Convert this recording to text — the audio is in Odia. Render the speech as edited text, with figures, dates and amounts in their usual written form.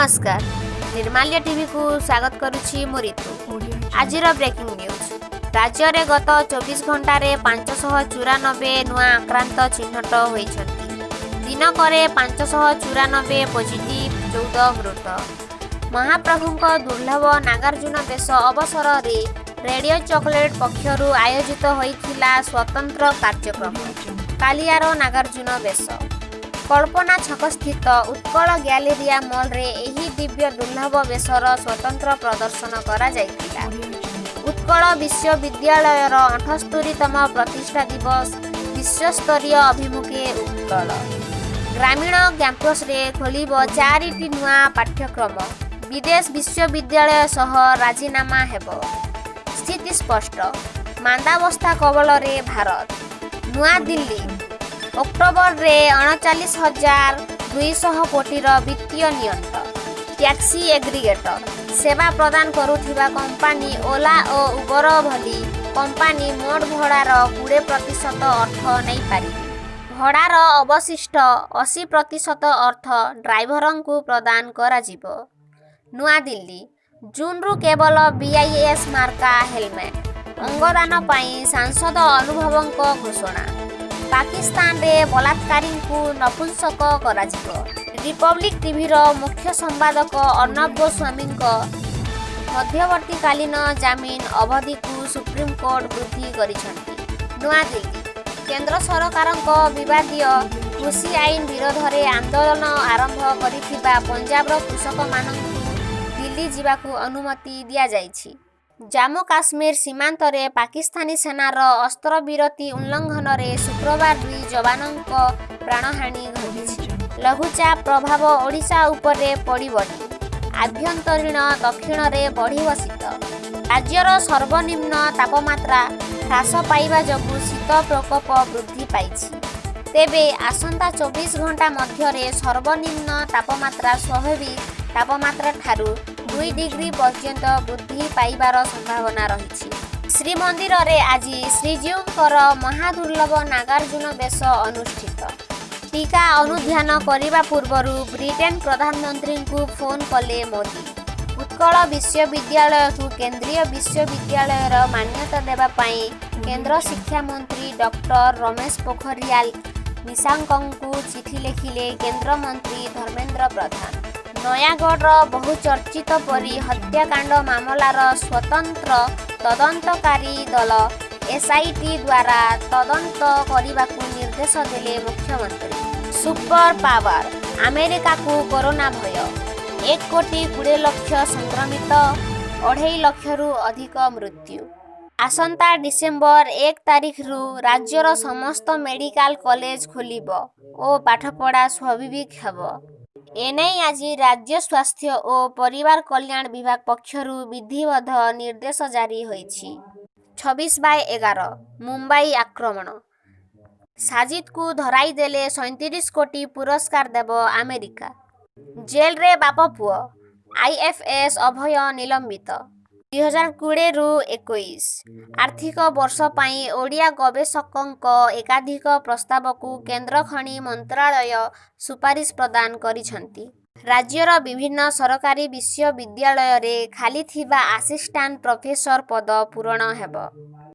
ନମସ୍କାର, ନିର୍ମାଲ୍ୟ ଟିଭିକୁ ସ୍ୱାଗତ କରୁଛି ମୁଁ ରିତୁ। ଆଜିର ବ୍ରେକିଂ ନ୍ୟୁଜ୍: ରାଜ୍ୟରେ ଗତ 24 ଘଣ୍ଟାରେ 594 ନୂଆ ଆକ୍ରାନ୍ତ ଚିହ୍ନଟ ହୋଇଛନ୍ତି। ଦିନକରେ 594 ପଜିଟିଭ୍, 14 ମୃତ। ମହାପ୍ରଭୁଙ୍କ ଦୁର୍ଲଭ ନାଗାର୍ଜୁନ ବେଶ ଅବସରରେ ରେଡିଓ ଚକୋଲେଟ୍ ପକ୍ଷରୁ ଆୟୋଜିତ ହୋଇଥିଲା ସ୍ୱତନ୍ତ୍ର କାର୍ଯ୍ୟକ୍ରମ କାଳିଆର ନାଗାର୍ଜୁନ ବେଶ। କଳ୍ପନା ଛକସ୍ଥିତ ଉତ୍କଳ ଗ୍ୟାଲେରିଆ ମଲ୍ରେ ଏହି ଦିବ୍ୟ ଦୁର୍ଲଭ ବେଶର ସ୍ୱତନ୍ତ୍ର ପ୍ରଦର୍ଶନ କରାଯାଇଥିଲା। ଉତ୍କଳ ବିଶ୍ୱବିଦ୍ୟାଳୟର 78ତମ ପ୍ରତିଷ୍ଠା ଦିବସ। ବିଶ୍ୱସ୍ତରୀୟ ଅଭିମୁଖେ ଉତ୍କଳ। ଗ୍ରାମୀଣ କ୍ୟାମ୍ପସରେ ଖୋଲିବ ଚାରିଟି ନୂଆ ପାଠ୍ୟକ୍ରମ। ବିଦେଶ ବିଶ୍ୱବିଦ୍ୟାଳୟ ସହ ରାଜିନାମା ହେବ। ସ୍ଥିତି ସ୍ପଷ୍ଟ, ମାନ୍ଦାବସ୍ଥା କବଳରେ ଭାରତ। ନୂଆଦିଲ୍ଲୀ, ଅକ୍ଟୋବରରେ 39,200 କୋଟିର ବିତ୍ତୀୟ ନିଅଣ୍ଟ। ଟ୍ୟାକ୍ସି ଏଗ୍ରିଗେଟର ସେବା ପ୍ରଦାନ କରୁଥିବା କମ୍ପାନୀ ଓଲା ଓ ଉବର ଭଳି କମ୍ପାନୀ ମୋଟ ଭଡ଼ାର 20% ଅର୍ଥ ନେଇପାରିବେ। ଭଡ଼ାର ଅବଶିଷ୍ଟ 80% ଅର୍ଥ ଡ୍ରାଇଭରଙ୍କୁ ପ୍ରଦାନ କରାଯିବ। ନୂଆଦିଲ୍ଲୀ, ଜୁନ୍ରୁ କେବଳ ବିଆଇଏସ୍ ମାର୍କା ହେଲମେଟ୍। ଅଙ୍ଗଦାନ ପାଇଁ ସାଂସଦ ଅନୁଭବଙ୍କ ଘୋଷଣା। ପାକିସ୍ତାନରେ ବଳାତ୍କାରୀଙ୍କୁ ନପୁଂସକ କରାଯିବ। ରିପବ୍ଲିକ୍ ଟିଭିର ମୁଖ୍ୟ ସମ୍ପାଦକ ଅର୍ଣ୍ଣବ ଗୋସ୍ୱାମୀଙ୍କ ମଧ୍ୟବର୍ତ୍ତୀକାଳୀନ ଜାମିନ ଅବଧିକୁ ସୁପ୍ରିମକୋର୍ଟ ବୃଦ୍ଧି କରିଛନ୍ତି। ନୂଆଦିଲ୍ଲୀ, କେନ୍ଦ୍ର ସରକାରଙ୍କ ବିବାଦୀୟ କୃଷି ଆଇନ ବିରୋଧରେ ଆନ୍ଦୋଳନ ଆରମ୍ଭ କରିଥିବା ପଞ୍ଜାବର କୃଷକମାନଙ୍କୁ ଦିଲ୍ଲୀ ଯିବାକୁ ଅନୁମତି ଦିଆଯାଇଛି। ଜାମ୍ମୁ କାଶ୍ମୀର ସୀମାନ୍ତରେ ପାକିସ୍ତାନୀ ସେନାର ଅସ୍ତ୍ରବିରତି ଉଲ୍ଲଂଘନରେ ଶୁକ୍ରବାର ଦୁଇ ଯବାନଙ୍କ ପ୍ରାଣହାନି ଘଟିଛି। ଲଘୁଚାପ ପ୍ରଭାବ ଓଡ଼ିଶା ଉପରେ ପଡ଼ିବନି, ଆଭ୍ୟନ୍ତରୀଣ ଦକ୍ଷିଣରେ ବଢ଼ିବ ଶୀତ। ରାଜ୍ୟର ସର୍ବନିମ୍ନ ତାପମାତ୍ରା ହ୍ରାସ ପାଇବା ଯୋଗୁଁ ଶୀତ ପ୍ରକୋପ ବୃଦ୍ଧି ପାଇଛି। ତେବେ ଆସନ୍ତା 24 ଘଣ୍ଟା ମଧ୍ୟରେ ସର୍ବନିମ୍ନ ତାପମାତ୍ରା ସ୍ୱାଭାବିକ ତାପମାତ୍ରାଠାରୁ 2 ଡିଗ୍ରୀ ପର୍ଯ୍ୟନ୍ତ ବୃଦ୍ଧି ପାଇବାର ସମ୍ଭାବନା ରହିଛି। ଶ୍ରୀମନ୍ଦିରରେ ଆଜି ଶ୍ରୀଜୀଉଙ୍କର ମହାଦୁର୍ଲଭ ନାଗାର୍ଜୁନ ବେଶ ଅନୁଷ୍ଠିତ। ଟିକା ଅନୁଧ୍ୟାନ କରିବା ପୂର୍ବରୁ ବ୍ରିଟେନ ପ୍ରଧାନମନ୍ତ୍ରୀଙ୍କୁ ଫୋନ୍ କଲେ ମୋଦି। ଉତ୍କଳ ବିଶ୍ୱବିଦ୍ୟାଳୟକୁ କେନ୍ଦ୍ରୀୟ ବିଶ୍ୱବିଦ୍ୟାଳୟର ମାନ୍ୟତା ଦେବା ପାଇଁ କେନ୍ଦ୍ର ଶିକ୍ଷାମନ୍ତ୍ରୀ ଡକ୍ଟର ରମେଶ ପୋଖରିଆଲ ନିଶାଙ୍କଙ୍କୁ ଚିଠି ଲେଖିଲେ କେନ୍ଦ୍ରମନ୍ତ୍ରୀ ଧର୍ମେନ୍ଦ୍ର ପ୍ରଧାନ। ନୟାଗଡ଼ର ବହୁଚର୍ଚ୍ଚିତ ପରୀ ହତ୍ୟାକାଣ୍ଡ ମାମଲାର ସ୍ୱତନ୍ତ୍ର ତଦନ୍ତକାରୀ ଦଳ ଏସ୍ଆଇଟି ଦ୍ୱାରା ତଦନ୍ତ କରିବାକୁ ନିର୍ଦ୍ଦେଶ ଦେଲେ ମୁଖ୍ୟମନ୍ତ୍ରୀ। ସୁପର ପାୱାର ଆମେରିକାକୁ କରୋନା ଭୟ। 1 କୋଟି 20 ଲକ୍ଷ ସଂକ୍ରମିତ, 2.5 ଲକ୍ଷରୁ ଅଧିକ ମୃତ୍ୟୁ। ଆସନ୍ତା ଡିସେମ୍ବର 1 ତାରିଖରୁ ରାଜ୍ୟର ସମସ୍ତ ମେଡିକାଲ କଲେଜ ଖୋଲିବ ଓ ପାଠପଢ଼ା ସ୍ୱାଭାବିକ ହେବ। ଏନେଇ ଆଜି ରାଜ୍ୟ ସ୍ୱାସ୍ଥ୍ୟ ଓ ପରିବାର କଲ୍ୟାଣ ବିଭାଗ ପକ୍ଷରୁ ବିଧିବଦ୍ଧ ନିର୍ଦ୍ଦେଶ ଜାରି ହୋଇଛି। 26/11 ମୁମ୍ବାଇ ଆକ୍ରମଣ: ସାଜିଦକୁ ଧରାଇଦେଲେ 37 କୋଟି ପୁରସ୍କାର ଦେବ ଆମେରିକା। ଜେଲରେ ବାପ ପୁଅ, ଆଇଏଫ୍ଏସ୍ ଅଭୟ ନିଲମ୍ବିତ। 2020ରୁ 21 ଆର୍ଥିକ ବର୍ଷ ପାଇଁ ଓଡ଼ିଆ ଗବେଷକଙ୍କ ଏକାଧିକ ପ୍ରସ୍ତାବକୁ କେନ୍ଦ୍ର ଖଣି ମନ୍ତ୍ରାଳୟ ସୁପାରିଶ ପ୍ରଦାନ କରିଛନ୍ତି। ରାଜ୍ୟର ବିଭିନ୍ନ ସରକାରୀ ବିଶ୍ୱବିଦ୍ୟାଳୟରେ ଖାଲିଥିବା ଆସିଷ୍ଟାଣ୍ଟ ପ୍ରଫେସର ପଦ ପୂରଣ ହେବ।